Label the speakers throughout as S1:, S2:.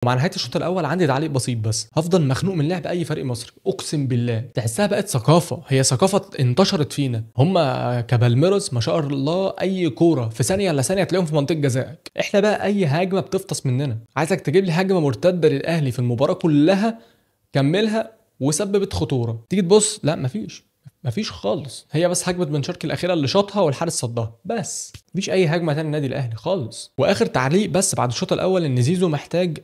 S1: ومع نهاية الشوط الاول عندي تعليق بسيط بس، هفضل مخنوق من لعب اي فريق مصري، اقسم بالله تحسها بقت ثقافة، هي ثقافة انتشرت فينا. هم كبالميراس ما شاء الله اي كورة في ثانية الا ثانية تلاقيهم في منطقة جزائك، احنا بقى اي هجمة بتفطس مننا. عايزك تجيب لي هجمة مرتدة للاهلي في المباراة كلها كملها وسببت خطورة، تيجي تبص لا مفيش خالص. هي بس هجمة بن شرقي الاخيرة اللي شاطها والحارس صدها، بس مفيش اي هجمة ثانية للنادي الاهلي خالص. واخر تعليق بس بعد الشوط الاول، ان زيزو محتاج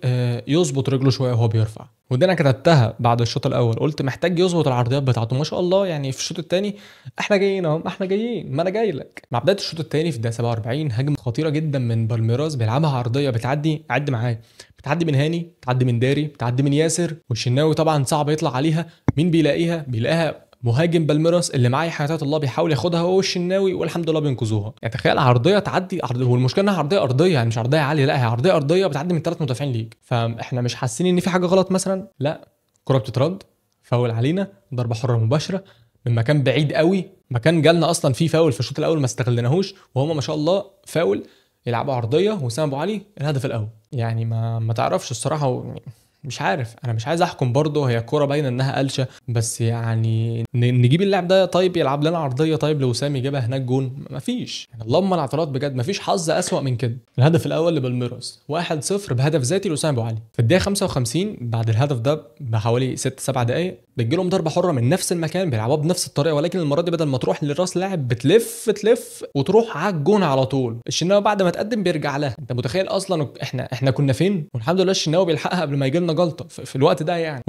S1: يظبط رجله شوية وهو بيرفع، وده انا كتبتها بعد الشوط الاول، قلت محتاج يظبط العرضيات بتاعته. ما شاء الله يعني في الشوط الثاني احنا جايين اهو، احنا جايين، ما انا جاي لك. مع بداية الشوط الثاني في الدقيقة 47 هجمة خطيرة جدا من بالميراس، بيلعبها عرضية بتعدي، عد معايا، بتعدي من هاني، بتعدي من داري، بتعدي من ياسر، والشناوي طبعا صعب يطلع عليها. مين بيلاقيها؟ بيلاقيها مهاجم بالميراس اللي معاه حياة الله، بيحاول ياخدها هو والشناوي والحمد لله بينقذوها. يعني تخيل عرضية تعدي عرضية، والمشكلة انها عرضية ارضية، يعني مش عرضية عالية، لا هي عرضية ارضية بتعدي من 3 مدافعين ليك. فاحنا مش حاسين ان في حاجة غلط مثلا، لا الكره بتترد، فاول علينا، ضربه حره مباشرة من مكان بعيد قوي، مكان جالنا اصلا فيه فاول في الشوط الاول ما استغلناهوش، وهما ما شاء الله فاول يلعبوا عرضية وسام ابو علي الهدف الاول. يعني ما تعرفش الصراحة، مش عارف، انا مش عايز احكم برضه، هي الكورة باينة انها قلشه، بس يعني نجيب اللاعب ده طيب يلعب لنا عرضية طيب لوسام يجيبها هناك جون، مفيش. يعني اللهم الاعتراض بجد، مفيش حظ اسوأ من كده. الهدف الاول لبالميراس 1-0 بهدف ذاتي لوسام ابو علي في الدقيقة 55. بعد الهدف ده بحوالي 6-7 دقائق بتجي لهم ضربه حره من نفس المكان، بيلعبوها بنفس الطريقة، ولكن المرة دي بدل ما تروح لراس لاعب بتلف تلف وتروح على الجون على طول. الشناوي بعد ما تقدم بيرجع لها. انت متخيل اصلا احنا كنا فين؟ والحمد لله الشناوي بيلحقها قبل ما يجي لنا جلطة في الوقت ده يعني.